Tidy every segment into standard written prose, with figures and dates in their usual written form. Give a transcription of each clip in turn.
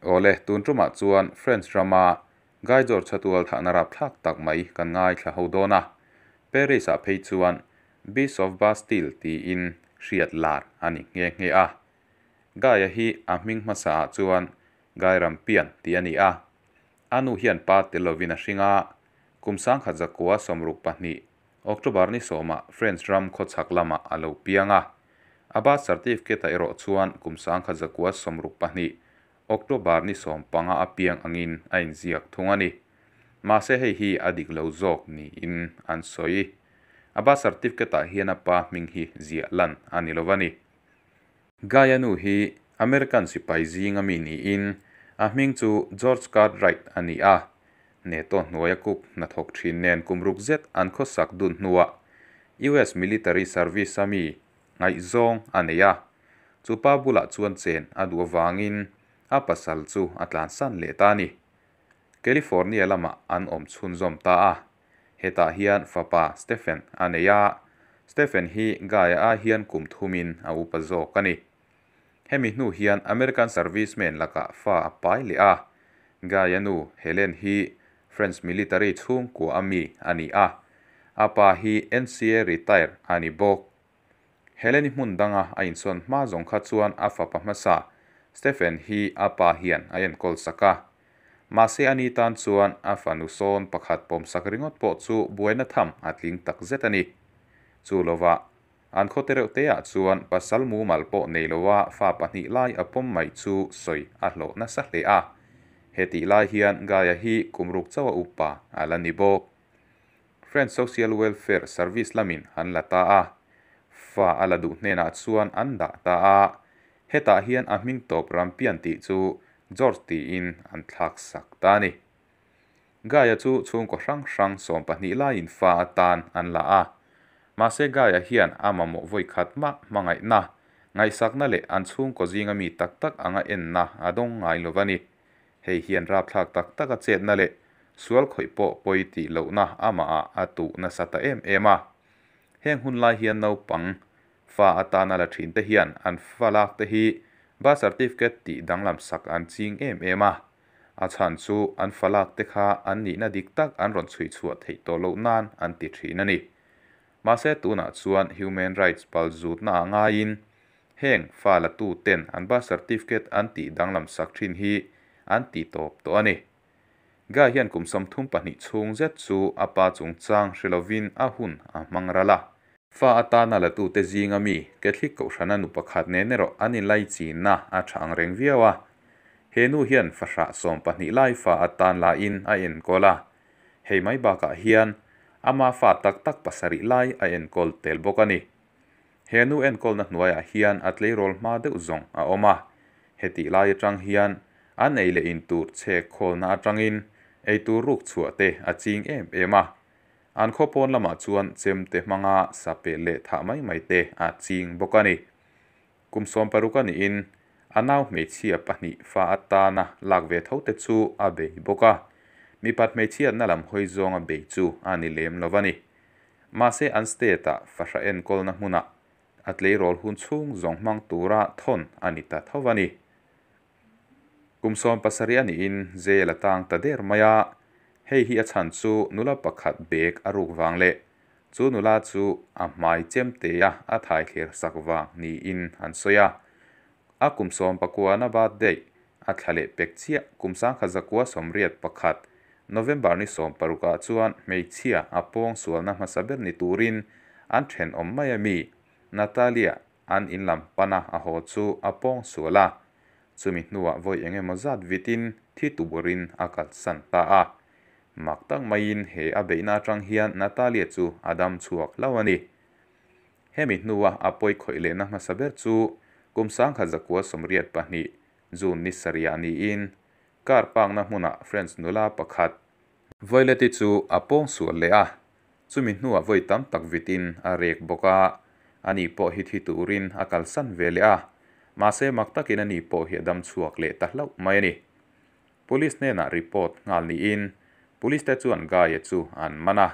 Awle, tun tumah chuan French rama Guy George chatual thahna rapthlak tak mai kan ngaithla ho dawn a. Paris ah phei chuan Beast of Bastille tiin hriat lar a ni nghe nghe a. Guy-a hi a hming hmasa ah chuan Guy Rampian tih a ni a. A nu hian pa tel lovin a hring a, kum 1962 October ni sawmah French ram khawchhak lamah a lo piang a. A birth certificate-ah erawh chuan kum 1962 October ni 15 a piang angin a inziak thung a ni. Mahse hei hi a dik lo zawk niin an sawi. A birth certificate-ah hian a pa hming hi ziah lan a ni lo a ni. Guy-a nu hi American sipai zinga mi niin a hming chu George Cartwright a ni a. Neto hnuaia kuk hnathawk thin nen kum ruk zet an khawsak dun hnuah US Military Service a mi ngaihzawng a nei a. Chu pa bulah chuan chen a duh avangin a pasal chu a tlansan leh ta a ni. California lamah an awm chhunzawm ta a. Hetah hian fapa Stephen a nei a, Stephen hi Guy-a ai hian kum thumin a upa zawk a ni. Hemi hnu hian American serviceman lakah fa a pai leh a, Guy-a nu Helen hi French military chhungkua a mi a ni a, a pa hi NCA retire a ni bawk. Helen-i hmun danga a insawn hma zawng kha chuan a fapa hmasa Stephen hi a pa hian a enkawl sak a. Mahse a ni tan chuan a fanu sawn pakhat pawmsak ringawt pawh chu buaina tham a tling tak zet a ni. Chu lovah an khaw te reuh te ah chuan pasal mumal pawh nei loa fa pahnih lai a pawm mai chu sawi a hlawh nasa hle a. Hetih lai hian Guy-a hi kum ruk chauh a upa a la ni bawk. French Social Welfare Service lamin an la ta a, fa a la duh hnenah chuan an dah ta a. Hetah hian a hming tawp Rampian tih chu George tiin an thlak sak ta a ni. Guy-a chu chhungkaw hrang hrang 12 laiin fa atan an la a. Mahse Guy-a hian a mamawh vawi khat mah hmangaihna, ngaihsakna leh an chhungkaw zinga mi tak tak anga enna a dawng ngai lo va ni. Hei hian rapthlak tak tak a chetna leh sual khawih pawh pawi tih lohna amahah a tuh nasa ta em em a. Heng hun lai hian naupang fa atana la thin te hian an fa lak te hi birth certificate tih danglam sak an ching em em a. A chhan chu an fa lak te kha an nihna dik tak an rawn chhui chhuah theih tawh loh nan an ti thin a ni. Mahse tunah chuan human rights pal zutna ah ngaiin heng fa la tu ten an birth certificate an tih danglam sak thin hi an ti tawp tawh a ni. Guy hian kum 32 chhung zet chu a pa chungchang hre lovin a hun a hmang ral a. Fa atana la tu te zinga mi Catholic kohhrana nu pakhat nen erawh an inlai chinna a tha ang reng viau a. He nu hian fahrah 12 lai fa atan lain a enkawl a. Hei mai bakah hian ama fa tak tak pasarih lai a enkawl tel bawk a ni. He nu enkawlna hnuaiah hian a tleirawl hma deuh zawng a awm a. Hetih lai atang hian an ei leh in tur chhek khawlna atangin ei tur ruk chhuah te a ching em em a. An khaw pawn lamah chuan chem te hmanga sa peh leh thah mai mai te a ching bawk a ni. Kum 60 a niin a nau hmeichhia pahnih fa atana lak ve tho te chu a bei bawk a. Mipat hmeichhiatna lam hawi zawnga bei chu a ni lem lo a ni. Mahse an state-ah fahrah enkawlna hmunah a tleirawl hun chhung zawng hmang tura thawn a ni ta tho a ni. Kum 17 a niin jail a tang ta der mai a. Hei hi a chhan chu nula pakhat bag a ruk vang leh chu nula chu a hmai chem te a a thai thler sak vang niin an sawi a. A kum 19 na birthday a thla leh pek chiah kum 1981 November ni 16 ah chuan hmeichhia a pawng sualna hmasa ber ni turin an then awm mai a mi Natalia an in lam pana a haw chu a pawng sual a. Chumi hnuah vawi engemaw zat vitin thi tuburin a kalsan ta a. Mak tak maiin he a beihna atang hian Natalia chu a dam chhuak lo a ni. Hemi hnuah a pawi khawih lehna hmasa ber chu kum 1982 June ni sarih niin car park na hmunah French nula pakhat Violet-i chu a pawng sual leh a. Chumi hnuah vawi tam tak vitin a rek bawk a. Ani pawh hi thi turin a kalsan ve leh a. Mahse mak takin ani pawh hi a dam chhuak leh ta hlauh mai a ni. Police hnenah report nghal niin police te chuan Guy-a chu an man a.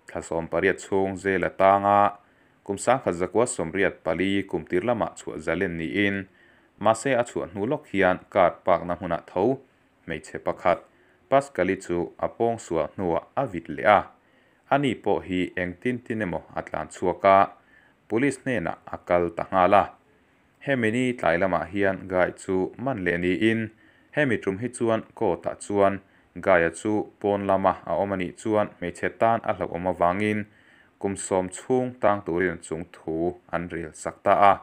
Thla 18 chhung jail a tang a. Kum 1984 kum tir lamah chhuah zalen niin Mahse a chhuah hnu lawk hian car park na hmunah tho hmeichhe pakhat Pascal-i chu a pawngsual hnuah a vit leh a. Ani pawh hi engtin tin emaw a tlan chhuak a, police hnenah a kal ta nghal a. Hemi ni tlai lamah hian Guy chu man leh niin hemi tum hi chuan court ah chuan Guy-a chu pawn lama a awm anih chuan hmeichhe tan a hlauhawm avangin kum sawm chhung tang turin chung thu an rel sak ta a.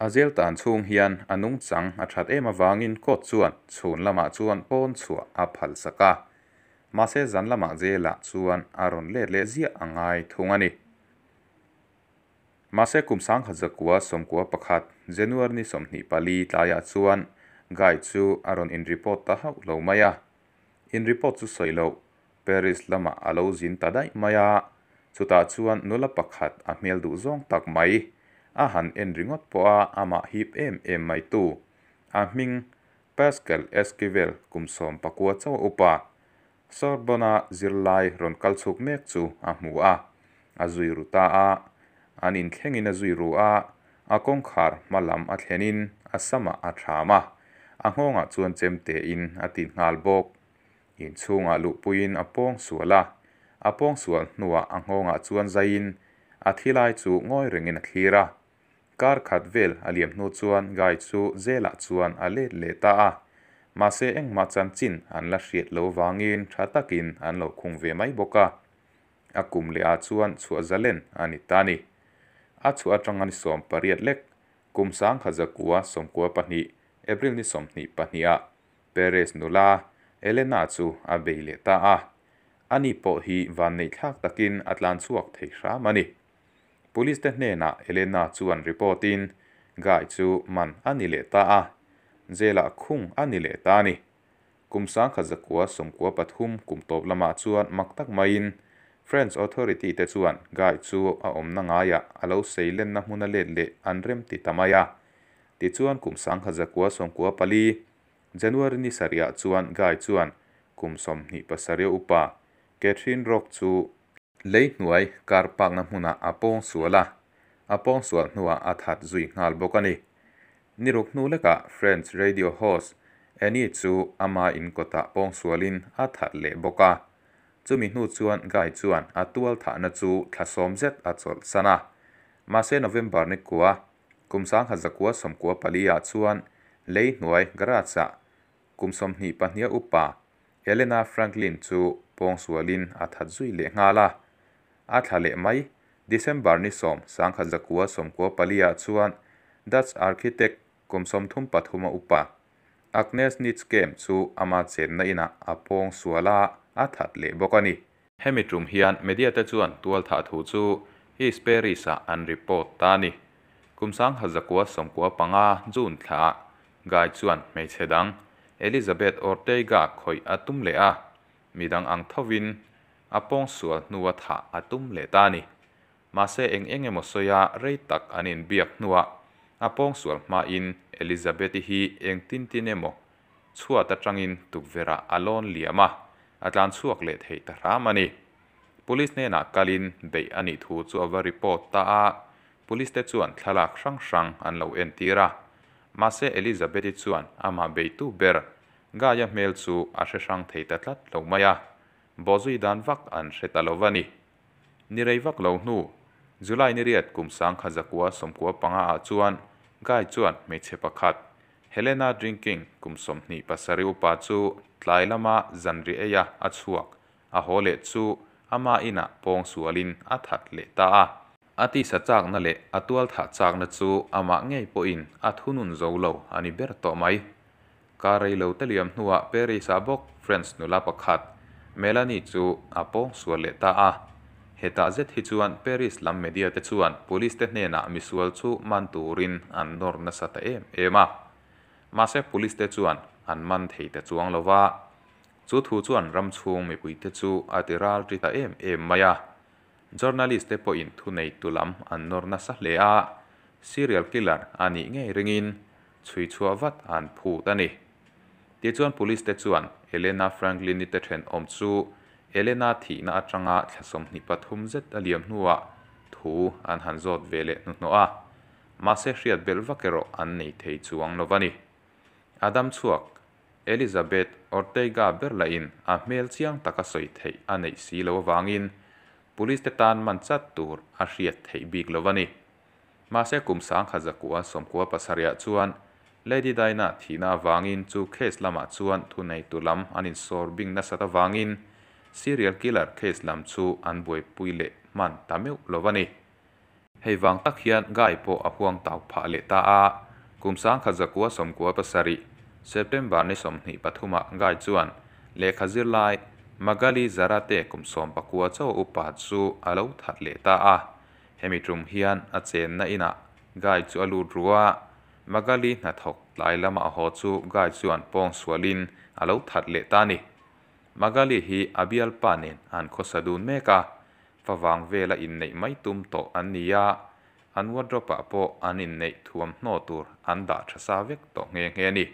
A zel tan chhung hian a nungchang a that em avangin court chuan chhun lamah chuan pawn chhuah a phal sak a. Mahse zan lamah jail-ah chuan a rawn let leh ziah a ngai thung a ni. Mahse kum 1991 January ni 24 tlaiah chuan Guy chu a rawn in report ta hauh lo mai a. In report chu sawi loh, Paris lamah a lo zin ta daih mai a, chutah chuan nula pakhat a hmel duh zawng tak mai, a han en ringawt pawh a amah hip em em mai tu, a hming Pascal Esquivel kum 19 chauh a upa, Sorbonne-a zirlai rawn kal chhuk mek chu a hmu a, a zui ru ta a. An inthlengin a zui ru a, a kawngkhar hma lam a thlenin a samah a ṭham a, a nghawngah chuan chem tein a ti nghal bawk. Inchhungah luhpuiin a pawng sual a, a pawng sual hnuah a nghawngah chuan zaiin a thi lai chu ngawi rengin a thlir a. Kar khat vel a liam hnu chuan Guy chu jail-ah chuan a let leh ta a, mahse engmah chanchin an la hriat lo vangin tha takin an lo khung ve mai bawk a. A kum leh ah chuan chhuah zalen a ni ta a ni. A chhuah atanga ni 18 lek, kum 1992 April ni 22 ah Perez nula Elena chu a bei leh ta a. Ani pawh hi vanneih thlak takin a tlan chhuak thei hram a ni. Police te hnenah Elena chuan report in Guy chu man a ni leh ta a, jail ah khung a ni leh ta a ni. Kum 1993 kum tawp lamah chuan mak tak maiin French authority te chuan Guy chu a awmna ngaiah a lo sei lenna hmuna let leh an rem ti ta mai a. Tichuan kum 1994 January ni sarihah chuan Guy chuan kum 27 upa Catherine Rock chu lei hnuai car park-na hmunah a pawng sual a, a pawng sual hnuah a that zui nghal bawk a ni. Ni ruk hnu lekah French radio host Annie chu ama in kawtah pawng sualin a that leh bawk a. Chumi hnu chuan Guy chuan a tual thahna chu thla sawm zet a chawlhsan a. Mahse November ni kua kum 1994 ah chuan lei hnuai garage-ah kum 22 upa Elena Franklin chu pawngsualin a that zui leh nghal a. A thla leh mai, December ni 10, 1994 ah chuan Dutch architect kum 33 a upa Agnes Nijkamp chu ama chenna inah a pawngsual a, a that leh bawk a ni. Hemi tum hian media te chuan tual thah thu chu East Paris ah an report ta a ni. Kum 1995 June thla ah Guy chuan hmeichhe dang Elizabeth Ortega khawih a tum leh a, midang ang thovin a pawngsual hnua thah a tum leh ta a ni. Mahse eng eng emaw sawia rei tak an inbiak hnuah a pawngsual hmain Elizabeth-i hi eng tin tin emaw chhuat atangin tukverhah a lawn liam a, a tlan chhuak leh thei ta hram a ni. Police hnenah kalin beih a nih thu chu a va report ta a, Police te chuan thlalak hrang hrang an lo entir a. Mahse Elizabeth-i chuan amah beitu ber Guy-a hmel chu a hre hrang thei ta tlat lo mai a, bawhzui dan vak an hre ta lo va ni. Ni rei vak lo hnu, July ni riat kum 1995 ah chuan Guy chuan hmeichhe pakhat, Helena Drinking kum 27 upa chu tlai lama zanri eia a chhuak a haw leh chu ama inah pawng sualin a that leh ta a. A tisa chakna leh a tual thah chakna chu amah ngei pawhin a thunun zo lo a ni ber tawh mai. Kar rei lo te liam hnuah Paris-ah bawk French nula pakhat, Melanie chu a pawng sual leh ta a. Hetah zet hi chuan Paris lam media te chuan police te hnenah misual chu man turin an nawr nasa ta em em a. Mahse police te chuan an man thei ta chuang lo va. Chu thu chuan ram chhung mipuite chu a ti ral ri ta em em mai a. Journalist te pawhin thuneitu lam an nawr nasa hle a, serial killer a nih ngei ringin chhui chhuah vat an phut a ni. Tichuan police te chuan Elena Franklin-i te thenawm chu Elena thihna atanga thla 23 zet a liam hnuah thu an han zawt ve leh hnuhnawh a. Mahse hriat belh vak erawh an nei thei chuang lo a ni. A dam chhuak Elizabeth Ortega ber lahin a hmel chiang taka sawi theih a neih si loh avangin Police te tan man chat tur a hriat theih bik lo a ni. Mahse kum 1997 ah chuan Lady Diana thihna avangin chu case lamah chuan thuneitu lam an insawr bing nasat avangin serial killer case lam chu an buaipui leh hman ta meuh lo a ni. Hei vang tak hian Guy pawh a huang tau phah leh ta a, kum 1997 September ni 23 ah Guy chuan lehkha zirlai Magali Zarate kum 19 chauh upa chu a lo that leh ta a. Hemi tum hian a chenna inah Guy chu a lut ru a, Magali hnathawk tlai lama a haw chu Guy chuan pawng sualin a lo that leh ta a ni. Magali hi a bialpa nen an khawsa dun mek a, Favang vela inneih mai tum tawh an ni a, an wardrobe-ah pawh an inneih thuamhnaw tur an dah tha sa vek tawh nghe nghe a ni.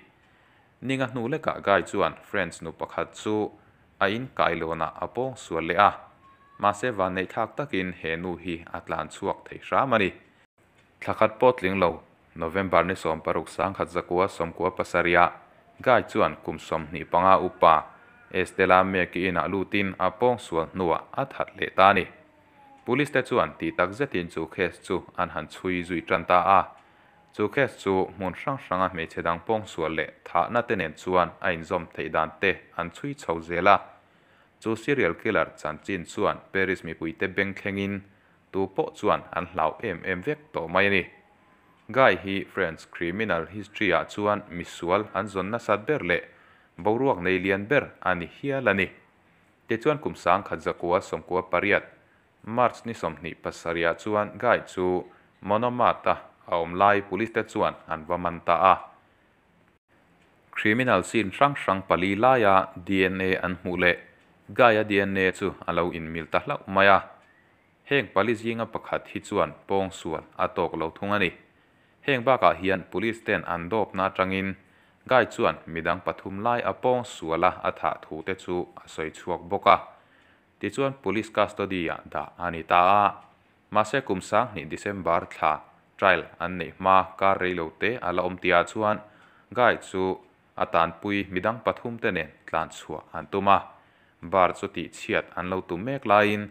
Ninga hnu lekah Guy chuan French nu pakhat chu a inkailawnah a pawng sual leh a, mahse vanneihthlak takin he nu hi a tlan chhuak thei hram a ni. Thla khat pawh tling lo, November ni 16 1997-ah Guy chuan kum 25 upa Estela Meki inah lutin a pawngsual hnuah a that leh ta a ni. Police te chuan tih tak zetin chu case chu an han chhui zui tan ta a. Chu case chu hmun hrang hranga hmeichhe dang pawngsual leh thahna te nen chuan a inzawm theih dan te an chhui chho zel a. Chu serial killer chanchin chuan Paris mipuite beng thlengin Tu pawh chuan an hlau em em vek tawh mai a ni. Guy hi French criminal history ah chuan misual an zawn nasat ber leh boruak nei lian ber a ni hial a ni. Tichuan kum 1998 March ni 27 ah chuan Guy chu Monomat-a a awm lai police te chuan an va man ta a. Criminal scene hrang hrang pali laia dna an hmuh leh Guy-a dna chu a lo inmil ta hlauh mai a. Heng pali zinga pakhat hi chuan pawngsual a tawk lo thung a ni. Heng bakah hian police ten an dawpna atangin Guy chuan midang pathum lai a pawngsuala a thah thu te chu a sawi chhuak bawk a. Tichuan police custody-ah dah a ni ta a. Mahse kum 2000 December thla trial an neih hma kar rei lo te a la awm tihah chuan Guy chu a tanpui midang pathum te nen tlan chhuah an tum a. Bar chu tih chhiat an lo tum mek laiin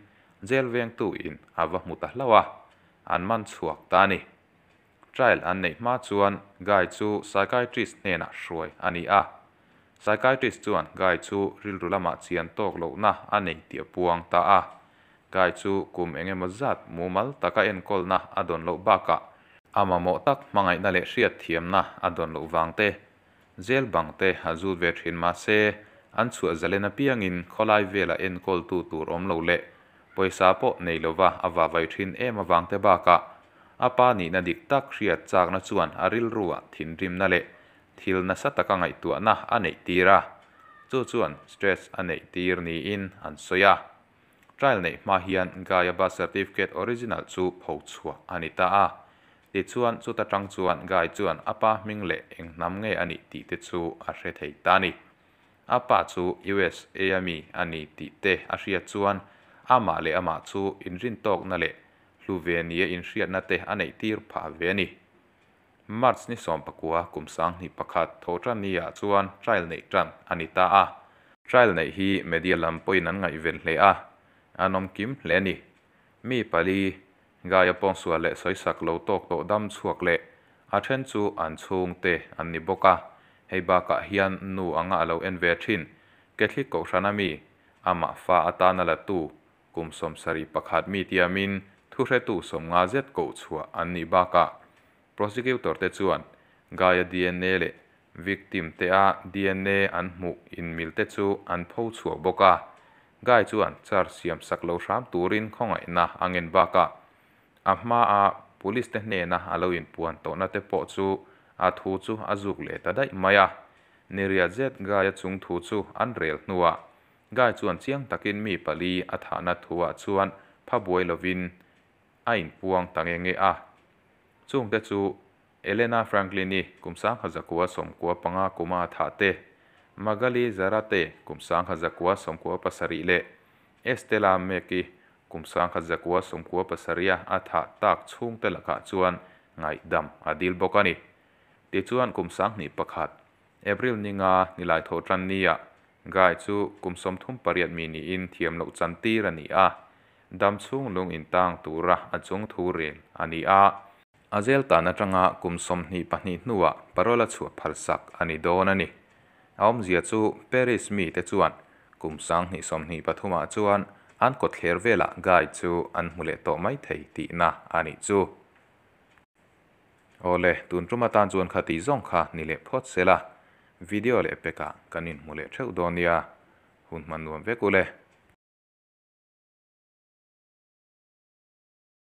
jail vengtu in a va hmu ta hlauh a, an man chhuak ta a ni. Trial an neih hma chuan Guy chu psychiatrist hnenah hruai a ni a. Psychiatrist chuan Guy chu rilru lamah chian tawk lohna a nei tih a puang ta a. Guy chu kum eng emaw zat mumal taka enkawlna a dawn loh bakah a mamawh tak hmangaihna leh hriatthiamna a dawn loh vang te, jail bang te a zut ve thin mahse an chhuah zalen apiangin khawlai vela enkawltu tur awm lo leh pawisa pawh nei lova a vavai thin em avang te bakah a pa nihna dik tak hriat chakna chuan a rilruah thinrimna leh thil nasa taka ngaihtuahna a neih tir a, chu chuan stress a neih tir niin an sawi a. Trial neih hma hian Guy-a birth certificate original chu pho chhuah a ni ta a. Tichuan, chuta tang chuan Guy chuan a pa hming leh eng hnam nge a nih tih te chu a hre thei ta a ni. A pa chu USA a mi a ni tih te a hriat chuan amah leh amah chu inrintawkna leh hlu ve nia inhriatna te a neih tir phah ve a ni. March ni 19 kum 2001 thawhtan ni ah chuan trial neih tan a ni ta a. Trial neih hi media lam pawhin an ngaihven hle a, an awm kim hle a ni. Mi pali, Gaia pawngsual leh sawisak lo tawk tawh dam chhuak leh a then chu an chhungte an ni bawk a. Hei bakah hian nu anga a lo en ve thin, Catholic kohhrana mi, amah fa atana la tu Kum 71 mi tiamin thuhretu 50 zet koh chhuah an nih bakah prosecutor te chuan Guy-a dna leh victim te a dna an hmuh inmil te chu an pho chhuak bawk a. Guy chuan charge siam sak lo hram turin khawngaihna a ngen bakah a hmaa police te hnena a lo inpuan tawhna te pawh chu a thu chu a zuk leh ta daih mai a. Niriat zet Guy-a chung thu chu an rel hnuah Guy chuan chiang takin mi pali a thahna thuah chuan pha buai lovin a inpuang ta nge nge a. Chungte chu Elena Franklin-i kum 1995 kuma a thah te, Magali Zarate kum 1997 leh Estela Mack-i kum 1997 a thah tak chhungte lakah chuan ngaihdam a dil bawk a ni. Tichuan kum 2001, April ni nga Nilaithawhtan ni-ah Guy chu kum 38 mi niin thiam loh chantir a ni a, dam chhung lung in tang tura a chung thu rel a ni a. A jail tan atanga kum 22 hnuah parole a chhuah phalsak a ni dawn a ni. A awmzia chu Paris mite chuan kum 2023 ah chuan an kawtthler velah Guy chu an hmu leh tawh mai thei tihna a nih chu. Awle, tun tum atan chuan kha tih zawng kha ni leh phawt se la, video leh pekah kan inhmu leh theuh dawn nia. Hun hman nuam vek ule.